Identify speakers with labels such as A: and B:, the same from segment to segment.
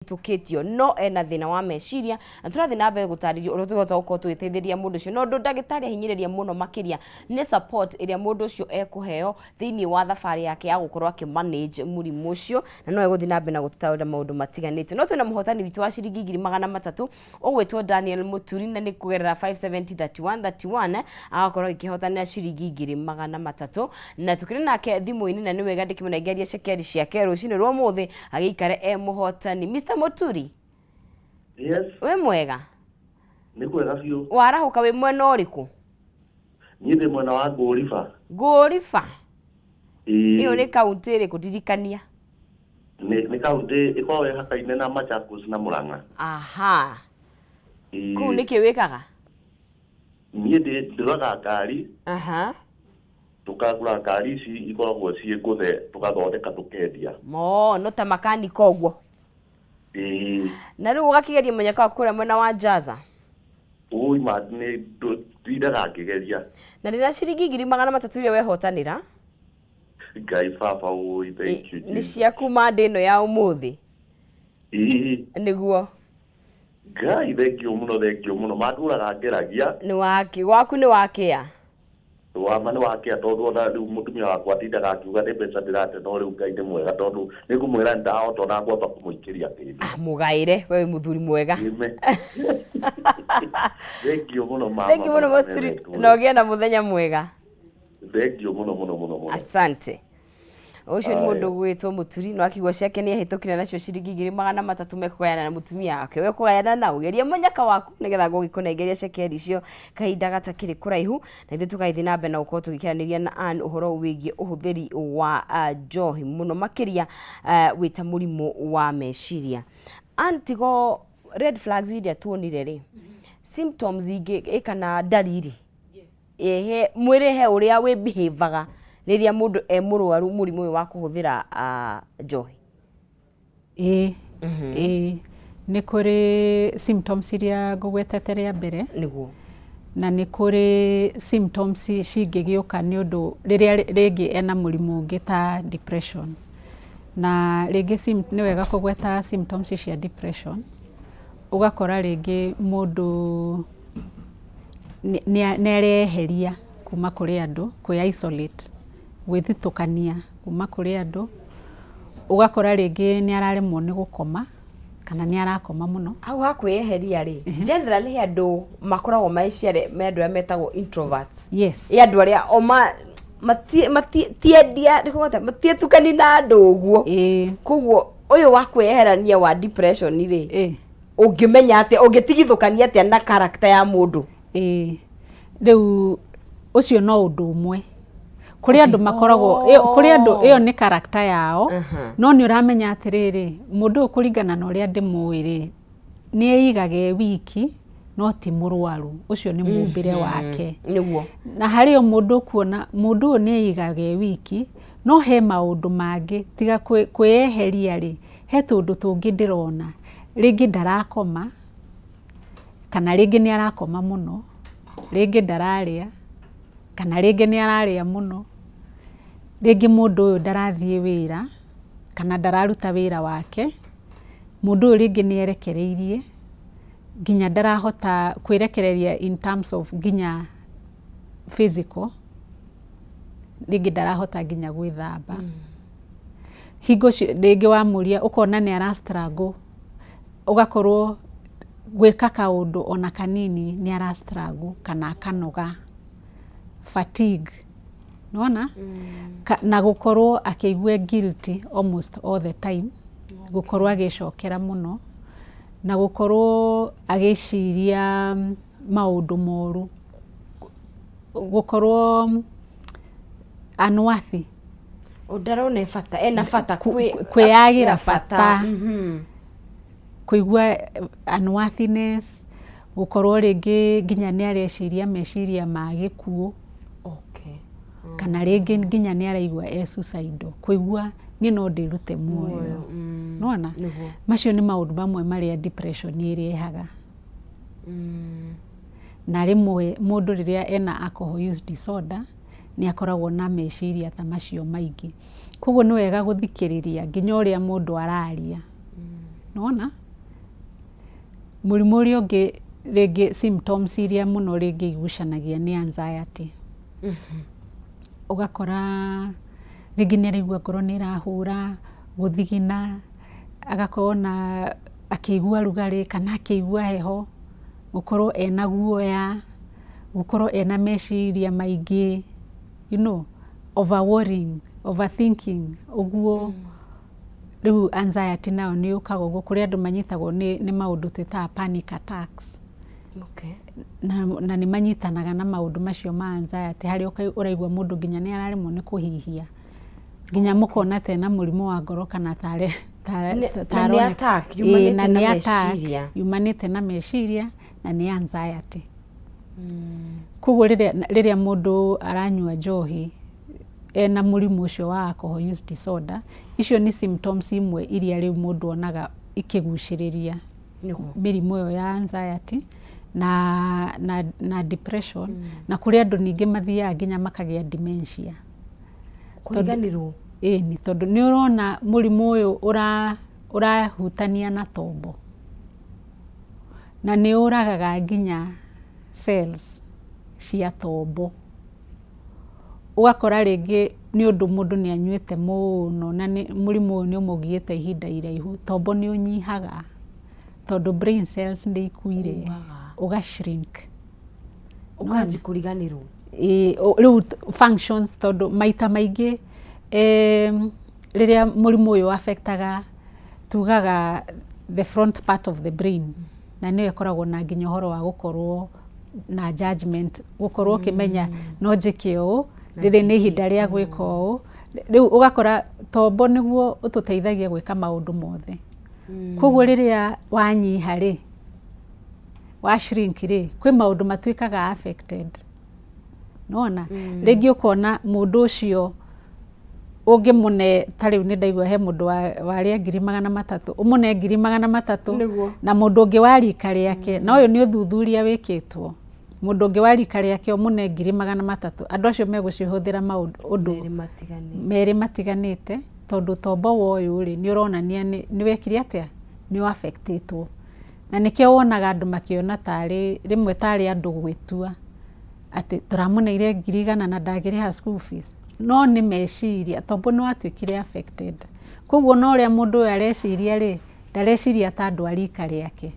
A: Tũkĩtio no ena thĩna wa meciria na tũrathiĩ na mbere gũtarĩria ũrĩa tũhota gũkorwo tũgĩteithĩrĩria mũndũ ũcio. No ũndũ ndagĩtarĩ ahinyĩrĩria mũno makĩria nĩ support ĩrĩa mũndũ ũcio ekũheo thĩinĩ wa thabarĩ yake ya gũkorwo akĩ manage mũrimũ ũcio, na no egũthiĩ na mbere na gũtũtaũrĩra maũndũ matiganĩte. No twĩna mũhotani witũ wa ciringi 300,000 ũgwĩtwo Daniel Mũturi, na nĩ kũgerera 570 31 31 agakorwo agĩkĩhotanĩra ciringi 300,000, na tũkĩrĩ nake thimũ-inĩ, na nĩ wega ndĩkĩmũnengeria cekeri ciake rũcinĩ rwa ũmũthĩ agĩikare e mũhotani. Mr Mũturi.
B: Yes.
A: Wĩ mwega?
B: Nĩ kwega biũ.
A: Warahũka wĩ mwena ũrĩkũ?
B: Niĩ ndĩ mwena wa Ngũriba.
A: Ngũriba?
B: Ĩĩ.
A: Ĩyo nĩ kaunti ĩrĩkũ? Ndirikania.
B: Nĩ kaunti ĩkoragwo ĩhakaine na Machakos na Murang'a.
A: Aha.
B: Ĩĩ.
A: Kũu nĩkĩ wĩkaga?
B: Niĩ ndĩroraga ngari, tũkagũra ngari ici ikoragwo ciĩ ngũthe, tũgathondeka, tũkendia.
A: Mo no ta makanika ũguo?
B: Ĩĩ.
A: Na rĩu ũgakĩgeria mũnyaka waku kũrĩa mwena wa Njaza?
B: Ũi ma nĩ ndindaga ngĩgeria.
A: Na ndĩna ciringi 300,000 iria wehotanĩra.
B: Ngai baba ũi, thank you.
A: Nĩ
B: Jesus.
A: ciaku mande ĩno ya ũmũthĩ.
B: Ĩĩ.
A: Nĩguo.
B: Ngai, thank you mũno, thank you mũno. Mandũraga ngeragia.
A: Nĩ waki waku nĩ wakĩa.
B: Wama nĩ wakĩa, tondũ ona rĩu mũtumia wakwa atindaga akiuga nĩ mbeca ndĩrate, no rĩu Ngai nĩ mwega, tondũ nĩ ngũmwĩra nĩ ndahota ona ngwamba kũmũikĩria kĩndũ.
A: Ah, mũgaĩre we wĩ mũthuri mwega.
B: Ime. Thank you mũno, mama.
A: Thank you mũno, Mũturi, na ũgĩe na mũthenya mwega.
B: Thank you mũno mũno mũno mũno.
A: Asante. Ũcio nĩ
B: Aya.
A: mũndũ gwĩtwo Mũturi, no akigua ciake nĩ ahĩtũkire nacio ciringi 300,000 mekũgayana na mũtumia wake. We kũgayana na ũgerie mũnyaka waku nĩgetha gũgĩkũnengeria cekeri icio kahinda gatakĩrĩ kũraihu, na ithuĩ tũgagĩthiĩ na mbere na gũkorwo tũgĩkĩranĩria na Ann ũhoro wĩgiĩ ũhũthĩri wa njohi mũno makĩria wĩ ta mũrimũ wa meciria. Ann, tigo red flags iria tuonire rĩ, symptoms ingĩ kana ndariri ehe mwĩrĩ he ũrĩa wĩ behavior rĩrĩa mũndũ e mũrwaru mũrimũ ũyũ wa kũhũthĩra njohi?
C: Ĩĩ, nĩ kũrĩ symptoms iria ngũgwetete rĩa mbere. Na nĩ kũrĩ symptoms cingĩgĩũka nĩ ũndũ rĩrĩa rĩngĩ ena mũrimũ ũngĩ ta depression. Na rĩngĩ nĩ wega kũgweta symptoms cia depression. Ũgakora rĩngĩ mũndũ nĩ areyeheria kuma kũrĩ andũ, kwĩ isolate, gwĩthitũkania kuma kũrĩ andũ. Ũgakora rĩngĩ nĩ araremwo nĩ gũkoma kana nĩ arakoma mũno.
A: Hau ha kwĩyeheria rĩ, generally he andũ makoragwo maiciare me andũ arĩa metagwo introverts. Ĩ andũ arĩa o ma matiendia matiĩtukani na andũ ũguo. Koguo ũyũ wa kwĩyeherania wa depression rĩ, ũngĩmenya atĩa, ũngĩtigithũkania atĩa na character ya mũndũ?
C: Ĩĩ, rĩu ũcio no ũndũ ũmwe. Kũrĩ andũ makoragwo kũrĩ andũ ĩyo nĩ character yao, no nĩ ũramenya atĩrĩrĩ, mũndũ ũyũ kũringana na ũrĩa ndĩmũĩ rĩ, nĩ eigaga e wiki no ti mũrwaru, ũcio nĩ mũmbĩre wake. Na harĩ o mũndũ ũkuona mũndũ ũyũ nĩ eigaga e wiki, no he maũndũ mangĩ tiga kwĩyeheria rĩ, he tũũndũ tũngĩ ndĩrona. Rĩngĩ ndarakoma, kana rĩngĩ nĩ arakoma mũno, rĩngĩ ndararĩa, kana rĩngĩ nĩ ararĩa mũno, rĩngĩ mũndũ ũyũ ndarathiĩ wĩra, kana ndararuta wĩra wake, mũndũ ũyũ rĩngĩ nĩ erekereirie, nginya ndarahota kwĩrekereria in terms of nginya physical, rĩngĩ ndarahota nginya gwĩthamba. Hingo rĩngĩ wamũria ũkona nĩ ara struggle, ũgakorwo gwĩka kaũndũ ona kanini nĩ ara struggle kana akanoga, fatigue, nĩwona? Na gũkorwo akĩigua guilty almost all the time, gũkorwo agĩcokera mũno, na gũkorwo agĩciria maũndũ moru, gũkorwo unworthy.
A: Ndarona bata ena bata.
C: Kwĩyagĩra bata, kũigua unworthiness, gũkorwo rĩngĩ nginya nĩ areciria meciria ma gĩkuũ, kana rĩngĩ nginya nĩ araigua e suicidal, kũigua niĩ no ndĩrute muoyo. Nĩwona? Macio nĩ maũndũ mamwe marĩa depression ĩrehaga. Na rĩmwe mũndũ rĩrĩa ena alcohol use disorder nĩ akoragwo na meciria ta macio maingĩ. Koguo nĩ wega gũthikĩrĩria nginya ũrĩa mũndũ araria. Nĩwona mũrimũ ũrĩa ũngĩ rĩngĩ, symptoms iria mũno rĩngĩ igucanagia nĩ anxiety. Ũgakora rĩngĩ nĩ araigua ngoro nĩ ĩrahũra, gũthigina, agakorwo na akĩigua rugarĩ kana akĩigua heho, gũkorwo ena guoya, gũkorwo ena meciria maingĩ, over worrying, overthinking ũguo. Rĩu anxiety nayo nĩ yũkaga ũguo. Kũrĩ andũ manyitagwo nĩ maũndũ twĩtaga panic attacks. Na nĩ manyitanaga na maũndũ macio ma anxiety, harĩa ũraigua mũndũ nginya nĩ araremwo nĩ kũhihia, nginya mũkona ta ena mũrimũ wa ngoro kana tarĩ
A: Na nĩ attack yumanĩte
C: na
A: na
C: nĩ attack
A: meciria.
C: Yumanĩte na meciria na nĩ anxiety. Koguo rĩrĩa mũndũ aranyua njohi ena mũrimũ ũcio wa alcohol use disorder, icio nĩ symptoms imwe iria rĩu mũndũ onaga ikĩgucĩrĩria mĩrimũ ĩyo ya anxiety na depression. Na kũrĩ andũ ningĩ mathiaga nginya makagĩa dementia.
A: Kũriganĩrwo.
C: Ĩni, tondũ nĩ ũrona mũrimũ ũyũ ũrahutania na tombo na nĩ ũragaga nginya cells cia tombo. Ũgakora rĩngĩ nĩ ũndũ mũndũ nĩ anyuĩte mũno na mũrimũ ũyũ nĩ ũmũgiĩte ihinda iraihu, tombo nĩ ũnyihaga tondũ brain cells nĩ ikuire.
A: Ugaga.
C: Ũga shrink.
A: Ũkanji kũriganĩrwo.
C: Ĩĩ, rĩu functions, tondũ maita maingĩ rĩrĩa mũrimũ ũyũ affectaga, tugaga the front part of the brain, na nĩyo ĩkoragwo na nginya ũhoro wa gũkorwo na judgment, gũkorwo ũkĩmenya no njĩke ũũ, rĩrĩ nĩ ihinda rĩa gwĩka ũũ. Rĩu ũgakora tombo nĩguo ũtũteithagia gwĩka maũndũ mothe, koguo rĩrĩa wanyiha rĩ, wa shrink rĩ, kwĩ maũndũ matuĩkaga affected. Nona rĩngĩ ũkona mũndũ ũcio ũngĩmũne, ta rĩu nĩ ndaigua he mũndũ warĩa 300,000, ũmũne 300,000 na mũndũ ũngĩ wa rika rĩake, na ũyũ nĩ ũthuthuria wĩkĩtwo, mũndũ ũngĩ wa rika rĩake ũmũne 300,000, andũ acio megũcihũthĩra maũndũ ũndũ
A: Merĩ matiganĩte.
C: Merĩ matiganĩte, tondũ tombo wa ũyũ rĩ, nĩ ũronania nĩ wekire atĩa, nĩ affectĩtwo. Na nĩkĩo wonaga andũ makĩona tarĩ rĩmwe tarĩ andũ gwĩtua atĩ tũramũneire 100,000 na ndangĩrĩha school fees, no nĩ meciria, tombo nĩ watuĩkire affected. Koguo na ũrĩa mũndũ ũyũ areciria rĩ, ndareciria ta andũ a rika rĩake.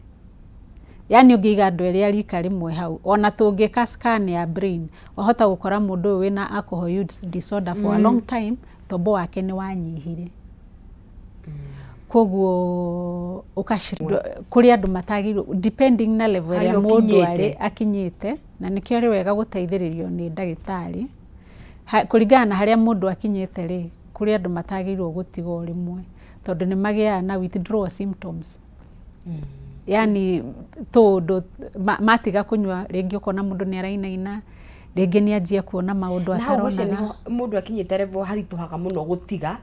C: Yani ũngĩiga andũ erĩ a rika rĩmwe hau, ona tũngĩka scan ya brain, wahota gũkora mũndũ ũyũ wĩna alcohol use disorder for a long time, tombo wake nĩ wanyihire. Koguo kũrĩ andũ matagĩrĩirwo, depending na level ĩrĩa
A: Harĩa
C: mũndũ
A: ũkinyĩte.
C: Arĩ akinyĩte, na nĩkĩo arĩ wega gũteithĩrĩrio nĩ ndagĩtarĩ. Kũringana na harĩa mũndũ akinyĩte rĩ, kũrĩ andũ matagĩrĩirwo gũtiga o rĩmwe, tondũ nĩ magĩaga na withdrawal symptoms, yani tũũndũ matiga kũnyua, rĩngĩ ũkona mũndũ nĩ arainaina, rĩngĩ nĩ anjia kuona maũndũ
A: Na hau ngwĩciria
C: ataronaga.
A: nĩho mũndũ akinyĩte level haritũhaga mũno gũtiga,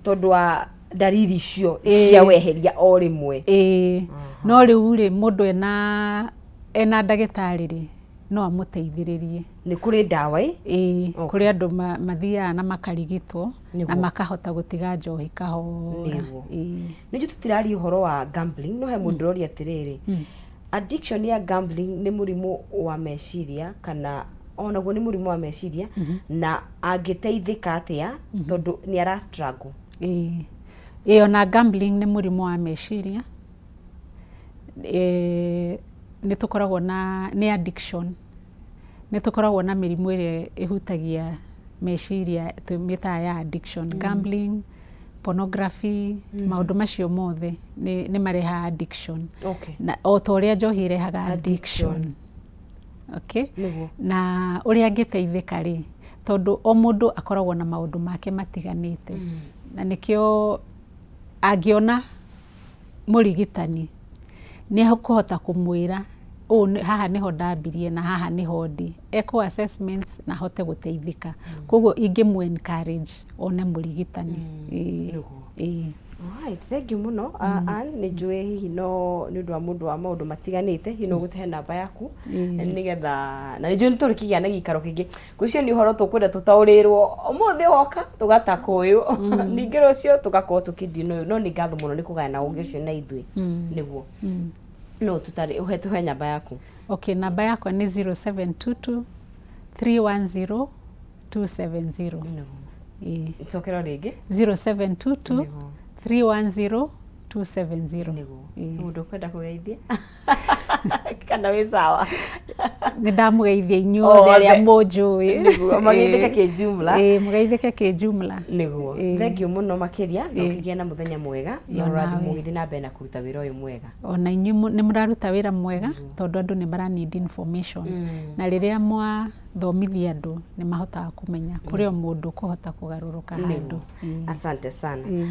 A: tondũ wa ndariri icio cia weheria o rĩmwe.
C: Ĩĩ, no rĩu rĩ, mũndũ ena ndagĩtarĩ rĩ, no amũteithĩrĩrie.
A: Nĩ kũrĩ ndawa ĩ?
C: Ĩĩ, kũrĩ andũ mathiaga na makarigitwo na makahota gũtiga njohi kahora. Ĩĩ.
A: Nĩnjũ tũtiraria ũhoro wa gambling, no he mũndũ ũroria atĩrĩrĩ, addiction ya gambling nĩ mũrimũ wa meciria kana onaguo nĩ mũrimũ wa meciria, na angĩteithĩka atĩa tondũ nĩ ara struggle?
C: Ĩĩ, ona gambling nĩ mũrimũ wa meciria. Ĩĩ, nĩ tũkoragwo na nĩ addiction, nĩ tũkoragwo na mĩrimũ ĩrĩa ĩhutagia meciria tũmĩtaga ya addiction, gambling, pornography, maũndũ macio mothe nĩ marehaga addiction. Na o ta ũrĩa njohi ĩrehaga
A: Addiction.
C: addiction. Okay? Na ũrĩa angĩteithĩka rĩ, tondũ o mũndũ akoragwo na maũndũ make matiganĩte, na nĩkĩo angĩona mũrigitani nĩ ekũhota kũmwĩra ũũ haha nĩho ndambirie na haha nĩho ndĩ, ekwo assessments na ahote gũteithĩka. Koguo ingĩmũ encourage one mũrigitani. Ĩĩ. Ĩĩ.
A: Alright, thank you mũno, Ann. Nĩ njũĩ hihi no nĩ ũndũ wa mũndũ wa maũndũ matiganĩte, hihi no ũgũtũhe namba yaku nĩgetha, na nĩ njũĩ nĩ tũrĩkĩgĩa na gĩikaro kĩngĩ. Ngwĩciria nĩ ũhoro tũkwenda tũtaũrĩrwo, ũmũthĩ woka tũgataka ũyũ, ningĩ rũciũ tũgakorwo tũkĩndio na ũyũ, no nĩ ngatho mũno nĩ kũgayana ũgĩ ũcio na ithuĩ. Nĩguo no tũtarĩ ũhe, tũhe namba yaku.
C: Okay, namba yakwa nĩ 0722 310 270.
A: Nĩguo.
C: Ĩĩ.
A: Cokera rĩngĩ.
C: 0722
A: Nĩguo.
C: 310 270.
A: Nĩguo.
C: Ĩĩ.
A: Mũndũ ũkwenda kũgeithia kana wĩ sawa?
C: Nĩ ndamũgeithia inyuothe arĩa
A: Othe.
C: mũnjũĩ.
A: Nĩguo, mageithĩke kĩjumla.
C: Ĩĩ, mũgeithĩke kĩjumla.
A: Nĩguo.
C: Ĩĩ.
A: Thank you mũno makĩria, na
C: Ĩĩ.
A: ũkĩgĩa na mũthenya mwega na
C: Ĩĩ,
A: ũrathimwo
C: onawe.
A: ũgĩthiĩ na mbere na kũruta wĩra ũyũ mwega.
C: Ona inyuĩ nĩ mũraruta wĩra mwega, tondũ andũ nĩ mara need information, na rĩrĩa mwathomithia andũ nĩ mahotaga kũmenya kũrĩ o mũndũ kũhota kũgarũrũka handũ. Ĩĩ.
A: Asante sana.
C: Ĩĩ.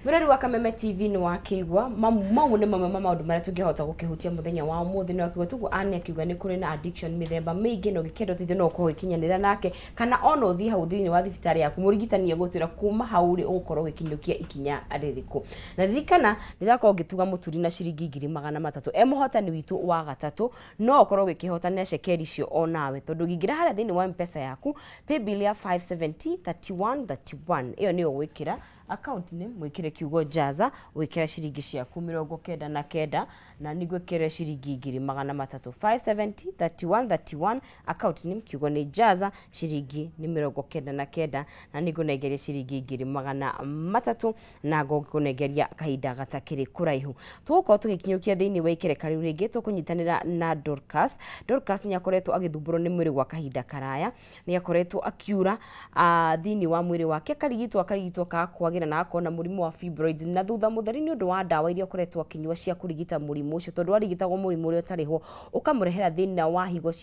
A: Mwĩrori wa Kameme TV, nĩ wakĩigua mau nĩ mamwe ma maũndũ marĩa tũngĩhota gũkĩhutia mũthenya wa ũmũthĩ. Nĩ wakĩigua tuguo Anne akiuga nĩ kũrĩ na addiction mĩthemba mĩingĩ, na ũngĩkĩenda ũteithio no ũkorwo ũgĩkinyanĩra nake, kana ona ũthiĩ hau thĩinĩ wa thibitarĩ yaku, mũrigitani egũtwĩra kuma hau rĩ ũgũkorwo ũgĩkinyũkia ikinya rĩrĩkũ. Na ririkana ndĩrakorwo ngĩtuga mũturi na ciringi 300,000 e mũhotani witũ wa gatatũ. No ũkorwo ũgĩkĩhotanĩra cekeri icio onawe, tondũ ũngĩingĩra harĩa thĩinĩ wa M-Pesa yaku, paybill ya 570 31 31, ĩyo nĩyo ũgwĩkĩra account nĩ mwĩkĩre kiugo Jaza, wĩkĩre ciringi ciaku 99, na nĩguo ĩkĩre ciringi 300,000. 570 31 31, account nĩ kiugo nĩ Jaza, ciringi nĩ 99, na nĩngũnengeria ciringi 300,000, na ngũkũnengeria kahinda gatakĩrĩ kũraihu. Tũgũkorwo tũgĩkinyũkia thĩinĩ wa ikereka rĩu rĩngĩ, tũkũnyitanĩra na Dorcas. Dorcas nĩ akoretwo agĩthumbũrwo nĩ mwĩrĩ gwa kahinda karaya, nĩ akoretwo akiura thĩinĩ wa mwĩrĩ wake, akarigitwo akarigitwo akaga kwagĩra, na agakorwo na mũrimũ wa fibroids, na thutha mũtheri nĩ ũndũ wa ndawa iria akoretwo akĩnyua cia kũrigita mũrimũ ũcio, tondũ arigitagwo mũrimũ ũrĩa ũtarĩ ho, ũkamũrehera thĩna wa higo ciake.